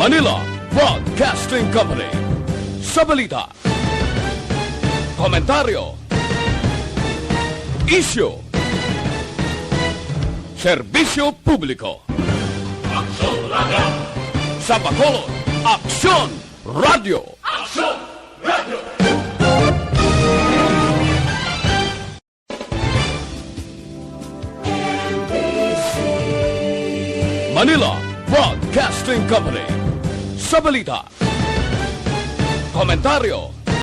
Manila Broadcasting Company. Sa balita, komentaryo, isyu, serbisyo publiko. Aksyon Radio. Sa Bacolod, Aksyon Radio. Aksyon Radio. Manila Broadcasting Company. Sa balita, komentaryo,